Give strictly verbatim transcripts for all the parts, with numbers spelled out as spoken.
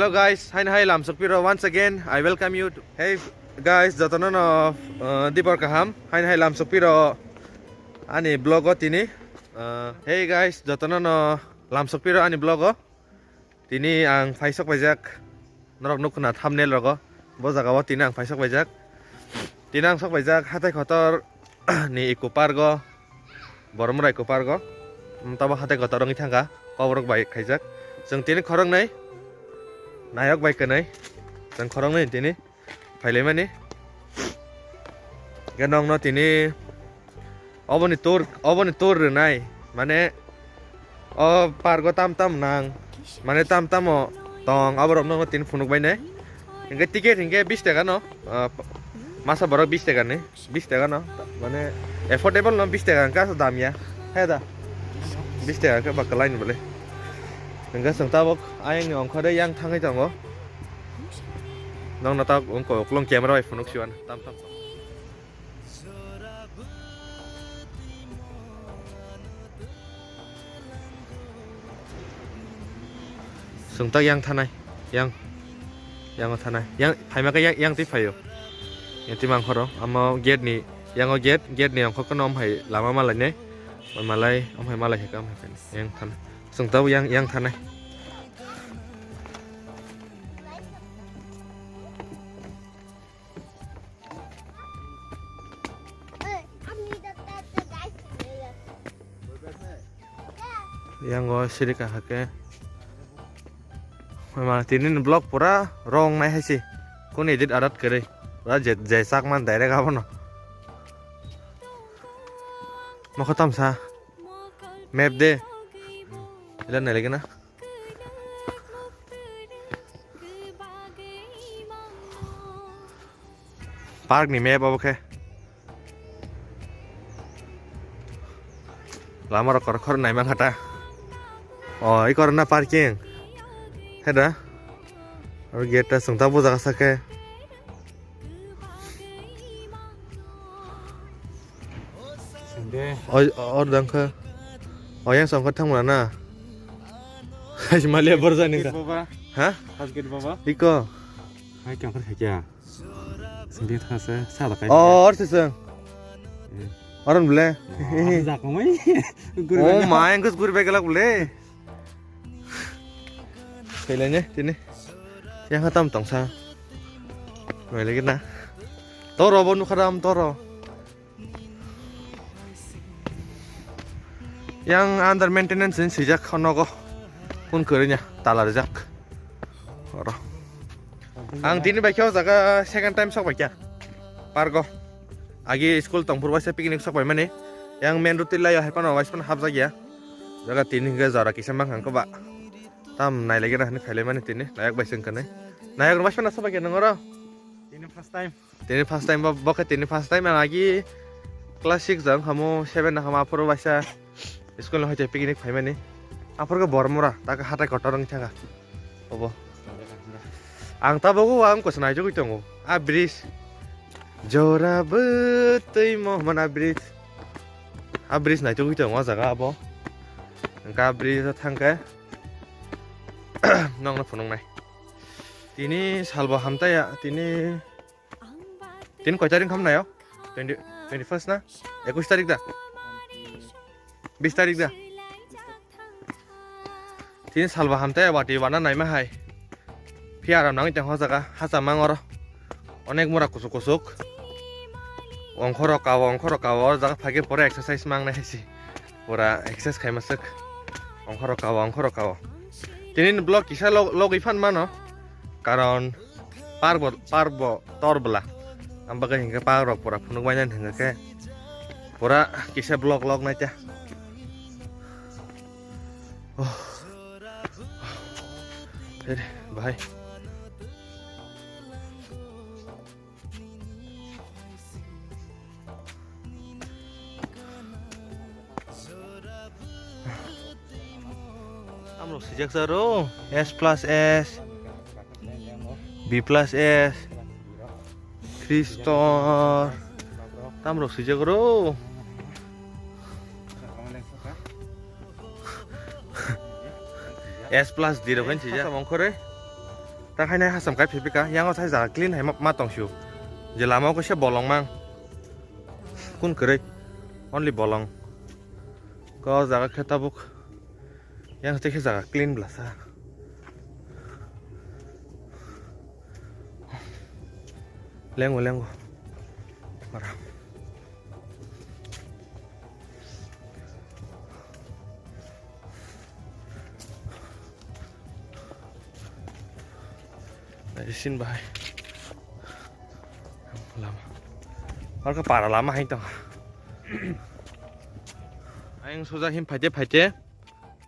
Hello guys, haino hai lamsok piro, once again I welcome you to, hey guys, jotono no, uh, dibor kaham, haino hai lamsok piro ani vlog o tini. Uh, hey guys, jotono no lamsok piro ani vlog o. Tini ang phaisok paijak, norok nukna thumbnail rogo, bo jaga o tini ang phaisok paijak. Tini ang sok paijak hatai kotor ni eco park o, Boromra eco park o. Tabo hatai kotor wngwi thangkha, koborok bai khaijak. Chwng tini khoroknwi, nayok bai kwnwi, chwng khoroknwi tini phailaimani. Hwnkhe nokno tini oboni tour, oboni tour rwnai, mane o park o tam tam nang, mane tam tamo tong, aborok nokno tini phunuk bainai. Hwnkhe ticket hwnkhe bish taka no, ah, masa borok bish taka ni, bish taka no, mane affordable no, bish taka hwnkhe aswk dam ya, he da, bish taka khe ba kwlai ni bole. Hwnkhe chwng tabok ayang ni ongkhorwi yang thangwi tongo. Nokno ta wngkha uklung camera bai phunuk siwan tam tam. Chwng tak yang thanai, yang, yang thanai, yang phaima khe yang, yang twi phaio. Yang twi mangkhoro, amo gate ni, yang o gate, gate ni ongkhor khe no, omo hai lama malainai, malai, omo hai malai hai khe omo hai yang thanai. Chwng tabuk yang, yang thanai. Yang o siri kahake. Mama tini ni vlog pura wrong nai hai se. Kuni edit adat kwrwi. Pura je, je sak man direct abono. Mokho tamsa. Map de. Ila nai lagi na. Park ni map obo khe. Lama rok khor khor naima kha ta. O, i korona parking. He da. Aro gate ta chwng ta bujak asa khe. Sende. O, o, or dang kha. O, yang song kha thang mana na. Hai, malia borjani ka. Baba. Ha? Has gate baba. Iko. Hai, kya kar kya? Sindi thase, sa da kai. Oh, or seseng. Hmm. Oron ble. Oh, aku jakomai. Oh, ma, engkus guri begelak ble. Kailanya, tini. Yang hatam tongsa. Mai lagi na. Toro, bo nukharam, toro. Yang under maintenance ni swijak nogo. Kun kwrwini tala rijak. Oro. Ang tini bai khe o jaga second time sok bai kha. Park o. Agi school tongphuru waisa picnic sok bai mani. Yang main road twi lai o hai phano waisa phano hapjak ya. Jaga tini hwnkhe jora kisa mang hang koba. Tam nai lagi na hwnwi khailai mani tini. Nayok bai se wngkha nai. Nayok rok waisa phano sok bai kha nang oro. Tini first time. Tini first time bo, bo khe tini first time ang agi class six jang khamu seven na khamu aphuru waisa school ni hoite picnic phaimani. Aphuru khe Bormura, ta khe hatai kotor wng thangkha. Obo. Ang tabuk o ang kosa naitugwi tongo. A bridge. Jora bwtwi mo hwnmani a bridge. A bridge naitugwi tongo o jaga abo. Hwnkhe a bridge o thangkhe nokno phunuknai. Tini salbo hamtaya, tini Tin koi tarik hamnayo? Twenty, twenty first na? Ekwis tarik da? Bis tarik da? Tin salba hamtai watwi wana naima hai. Phiya aram nangwi tong hojaga, hacha mang oro. Onek mura kusuk kusuk. Ongkhoro kawo, ongkhoro kawo, o jaga phaikhe pore exercise mang nai hai si. Pura exercise khaima swk. Ongkhoro kawo, ongkhoro kawo. Tini ni vlog kisa log-, logwi phan mano. Karon Park bo, park bo tor bwla. Ang bagwi hinkhe park rok pura phunuk bainani hinkhe pura kisa vlog log nai ta. Oh. Ere, bahai. Tamrok swijak sa ro, S plus S, B plus S, Kristor. Tamrok swijak ro. S plus D rok kan swijak. Mongkhore. Ta khainai hasam kai phipika, yango sai jaga clean hai ma, ma tong sio. Je lama o kaisa bolong mang. Kun kwrwi. Only bolong. Ko jaga khe tabuk. Yang tei khe jaga clean bwlasa. Lengo, lengo. Mara. Naisin bahai. Lama. Aro para lama hai tong. Ayang soja him phaite phaite.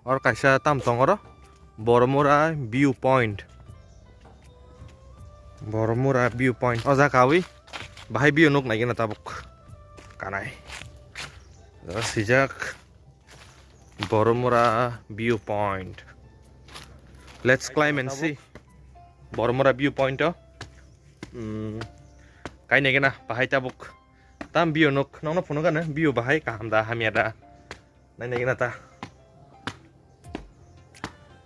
Or kaisa tam tong oro. Boromura view point. Boromura view point. O jaga wi. Bahai view nuk nai gana tabuk. Kanai. Sijak. Boromura view point. Let's climb and see. Boromura view point o. Hmm. Kai nai gana bahai tabuk. Tam view nuk. Nokno phunuk gana view bahai kaham da hamya da. Nai nai gana ta.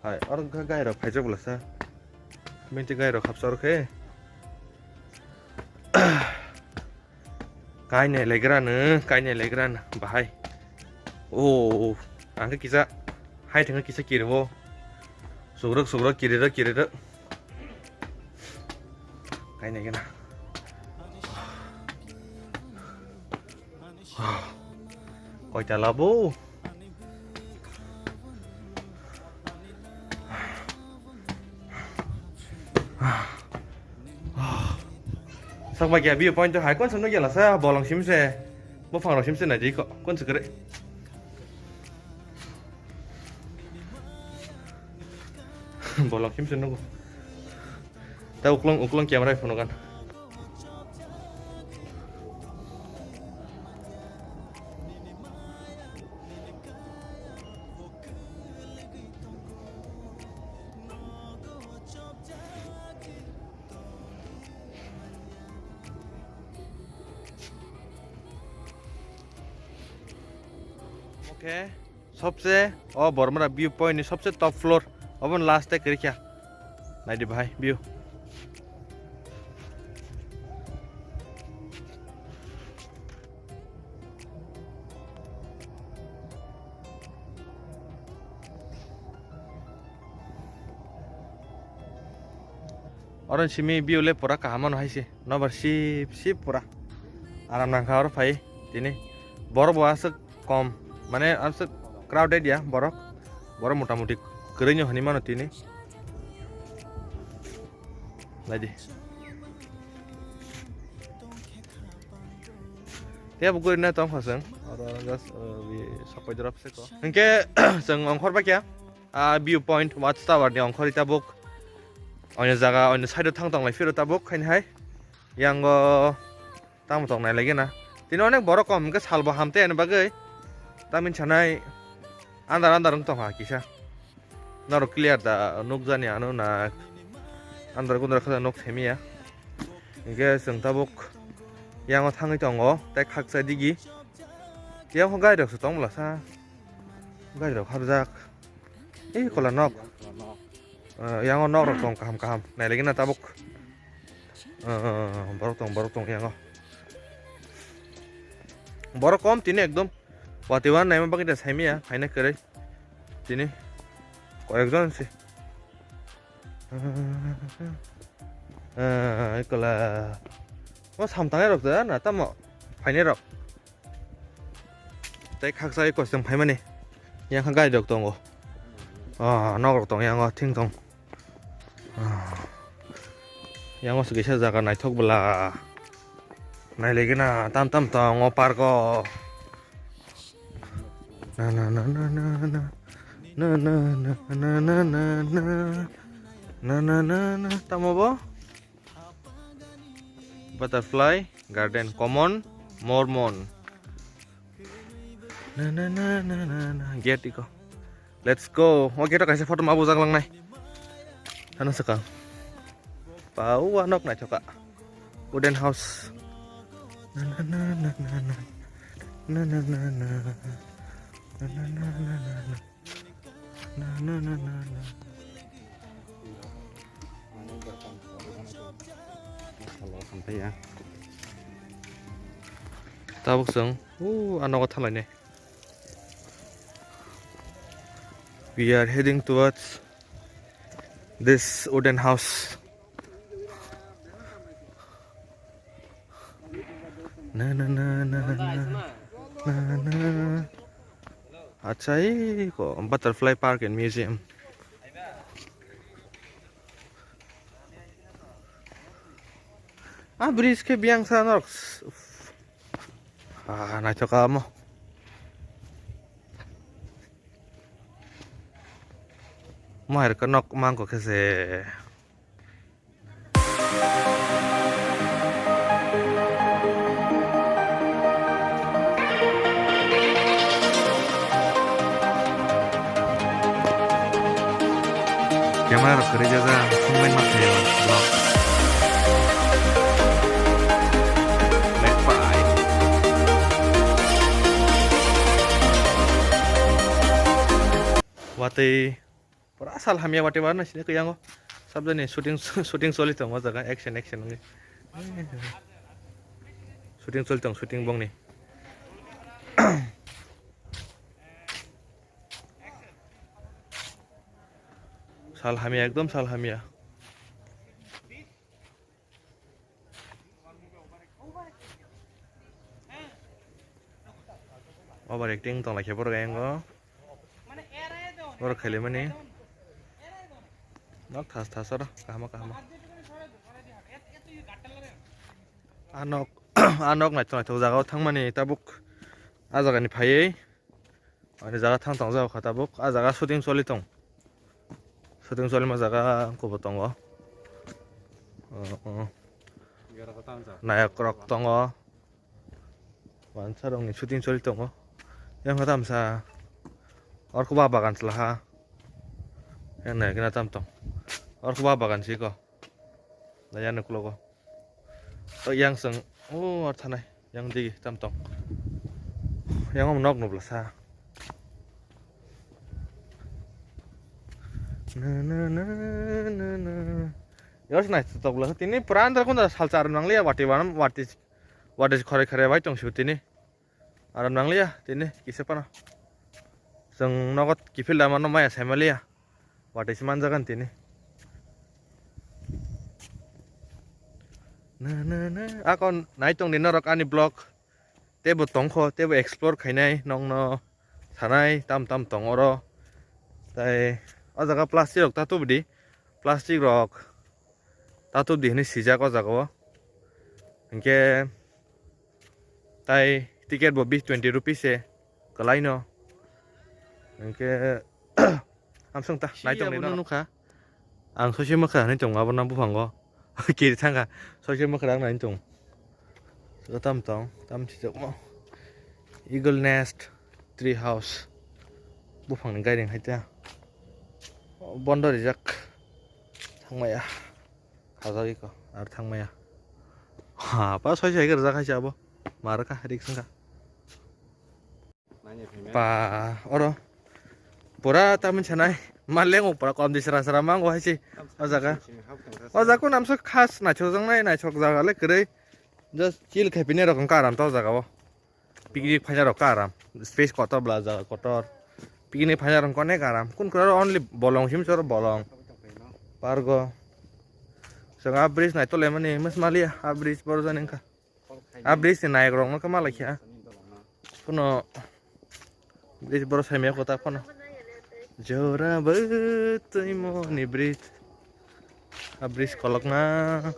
Hai, oro wngkha gai rok phaijak bwlasa. Minti gai rok hapsa rok khe. Kainai legrano, kainai legrano bahai. O, ang khe kisa hai thangkhe kisa kiriwo. Sugruk sugruk kirirok kirirok. Kainai gana. Koita labo? Sak bai kya view point to hai kon samno gela sa bolong simse. Bo phang rok simse nai di ko kon se kre. Bolong simse nugo. Ta uklong uklong camera phone kan. Okay. Sobse o Bormora view point ni sobse top floor. Obon last te kirikya. Naidi bahai view. Oron simi view le pura kaham ano hai se. Nobar sip sip pura. Aram nangkha oro phai tini. Borok bo aswk kom. Mane aswk crowded ya borok. Borok mota moti kwrwino hinwi mano tini. Naidi. Tei bo gurina tongkha chwng. Oro just, uh, bi sokpai drop se ko. Hinkhe chwng ongkhor bakya. Ah, view point watch tower ni ongkhor ita buk. Oino jaga, oino side o thang tong lai phiro tabuk khaini hai. Yango tamo tong nai lagi na. Tini onek borok kom hwnkhe salbo hamte ani bagwi. Tamni sanai andar andar wng tongkha kisa. Norok clear da nukjani ano na andar gundar khe nok themiya. Hwnkhe chwng tabuk yango thangwi tongo tei khakchai digi. Yango gari rok se tong bwlasa. Gari rok habjak. Ei kola nok. Eh, yango nok rok tong kaham kaham. Nailai gana tabuk. Eh, borok tong, borok tong yango. Borok kom tini ekdom. Wati wan naima bagwi da saimaya, haina kwrwi. Tini koyekjon se. Eh, kola. O samtangai rok da na tamo. Phainai rok. Tei khaksa eko chwng phaimani. Yang kha gari rok tongo. Ah, nok rok tong yang o thing tong. Ah. Yang o se kisa jaga naithok bwla. Nai lagi na tam tam tong o park o. Na na na na na na. Na na na na na na na. Na na na na. Tamo bo? Butterfly garden, common, Mormon. Na, na, na. Gate iko. Let's go. O gate o kaisa photo ma bujak langnai. Thana sakang. Pau wa nok naithoka. Wooden house. Na, na, na, na, na, na. Na, na, na, na, na. Na, na, na, na, na. Na, na, na, na, na. Ompaiya. Tabuk chwng, o, a nogo thanglainai. We are heading towards this wooden house. Na, na, na, na, na, na, na. Acha, ei ko Butterfly Park and Museum. Ah, bridge khe biyang sa norok. Ah, naithok amo. Mo hai rwkha nok mangkok khe se. Camera rok kwrwi jajak, phone bai ma khaio vlog. Bai pai. Watwi pura sal hamya watwi bar na sini khe yango. Sabjani shooting, shooting choli tongo o jaga, action, action wngwi. Shooting choli tong, shooting bongni. Sal hamya, ekdom sal hamya. Over acting tong lai khe borok ayang o. Borok khaili mani. Nok thas thas oro kahama kahama. A nok, a nok naithok naithok jaga o thangmani tabuk a jaga ni phaiwi. Ani jaga thang tong jaga kha tabuk. A jaga shooting choli tong. Shooting choli ma jaga kubo tongo. O, o. Nayok rok tongo. Wansa rok ni shooting choli tongo. Yang kha tamsa. Orko ba bagan chwla ha. Yang nayok na tam tong. Orko ba bagan si ko. Naya ni kulogo. To yang seng, oh, ar thanai. Yang digi tam tong. Yang om nok nubla sa. Na, na, na, na, na. Yos nai tok bla tini pura andar kunda salsa ar nang liya wati wanam wati, wati khore khore bai tong siu tini. Aram nangliya tini kisa phano. Chwng nogo kiphil da mano maya saimaliya. Watwi se manjagan tini. Na, na, na. Ako nai tongdi norok ani vlog. Teibo tongkho, teibo explore khainai nokno sanai tam tam tong oro. Tai o jaga plastic rok ta tubudi. Plastic rok ta tubudi hinwi sijak o jaga o. Hinkhe Tai ticket bo bis twenty rupees se kwlaino. Hinkhe amsong ta naitong abono nukha. Ang soise mwkha hinwi tongo abono buphango. Kiri thangkha soise mwkha ang nai tong. Tam tong tam sijokmo. Eagle Nest Tree House. Buphangni gairing hai ta. Bondo rijak. Thangmaya. Khajagwi ko ar thangmaya. Ha, pa soi soi rijak hai se abo. Mar kha, risk wngkha. Pa, oro. Pura tamni sanai. Ma lengo pura kom di sra sra mango hai se. O jaga. O jaga namsa khas naithok jaknai naithok jaga le kwrwi. Just chill khai pini rok wngkha aram ta o jaga o. Picnic phaina rok ka aram. Space kotor bla jaga kotor. Picnic phaina rok onek aram. Kun kura only bolong sim sor bolong. Pargo. Song a bridge nai tole mani mas mali a bridge bor jani ka. A bridge ni nai rok no ka malai kha. Kuno bridge bor sai me kota kono. Jora bo tui mo ni bridge. A bridge kolok na.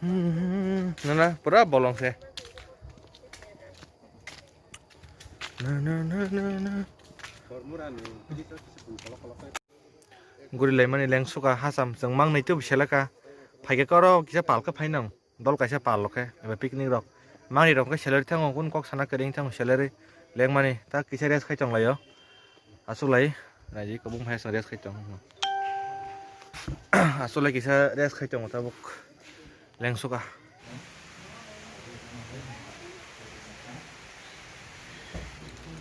Hmm, nana pura bolong se. Na, na, na, na, na. Guri laimani lengsuka hasam chwng mangnai tei selaka. Phaikhe koro kisa palka phainang. Dol kaisa pal rok khe eba picnic rok mangi rok khe salary thango kun kok sana kwrwi thango salary lengmani ta kisa rest khai tong laio. Aswk lai naidi kwbang phai rest khai tong. Aswk lai kisa rest khai tongo tabuk lengsuka.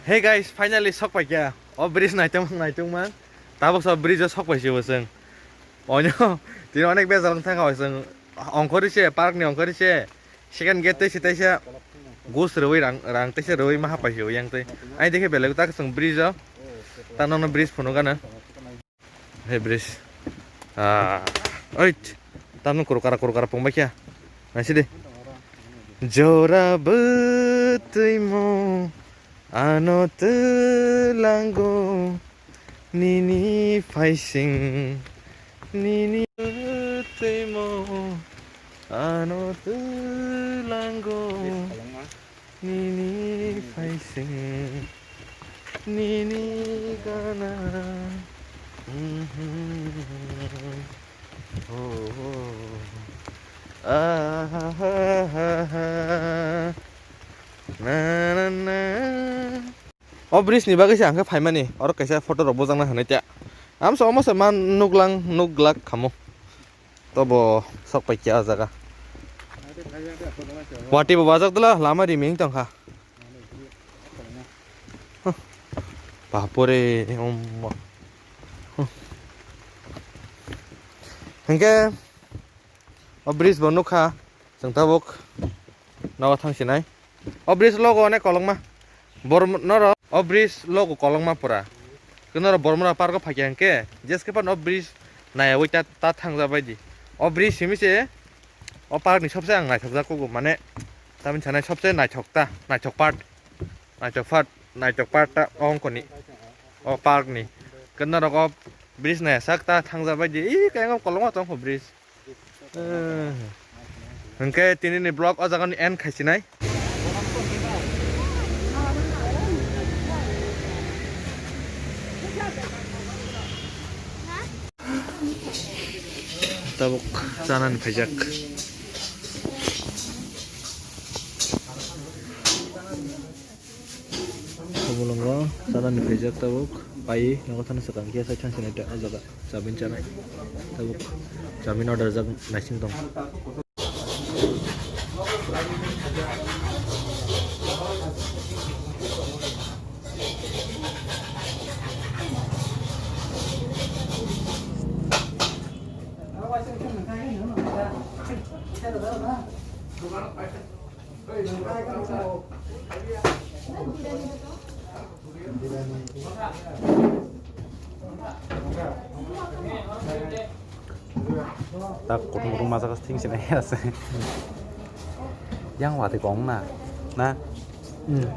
Hey guys, finally sok pai kha o bridge naitung naitung man. Tabuk sa bridge o sok pai si bo chwng. Onyo tini onek bejal wng thangkha chwng. Ongkhori se, park ni ongkhori se. Second gate tei se, tei se. Gus rwi rang, rang tei se rwi ma hapai se yang tei. Ai dekhe belai ta chwng bridge o. Ta nono bridge phunuk gana. He bridge. Ah, oit. Tamo kurkara kurkara pungbai kya. Naisi de. Jora bwtwi mo ano twlango nini phaising nini bwtwi mo ano twlango. Nini phaising, nini gana. Mhm. Oh, oh. Ah, ha, ha, ha, ha. Na, na, na. O bridge ni bagwi se ang khe phaimani, oro kaisa photo rok bujak na hinwi ta. Amsa omo se man nuklang, nuklak khamo. Tobo sok pai kya o jaga. Wati bo bajak dala lama riming tongkha. Huh. Bapore, umma. Huh. Hingke o bridge bo nukha, chwng tabuk nogo thang sinai. O bridge logo onek kolokma. Borm-, noro o bridge logo kolokma pura. Khe noro Bormora park o phaikha hwnkhe, jeskhe phano o bridge nayaui ta, ta thangjabaidi. O bridge simi se o park ni sobse ang naithokjak kugo, mane tamni sanai sobse naithok ta, naithok part, naithok part, naithok part ta o wngkoni o park ni. Khe norok o bridge naiyasak ta thangjabaidi, ih, khe kolokma tongkho bridge. Eh. Hwnkhe tinini vlog o jaga ni end khaisinai. Tabuk chanani phaijak. Obolongo chanani phaijak tabuk pai nogo thani swkang khe sai thang sinai ta o jaga chamin chanai tabuk chamin order jak naising tong. Tak kutung kutung masa kas thing sini ya se. Yang wati kong na, na. Hmm.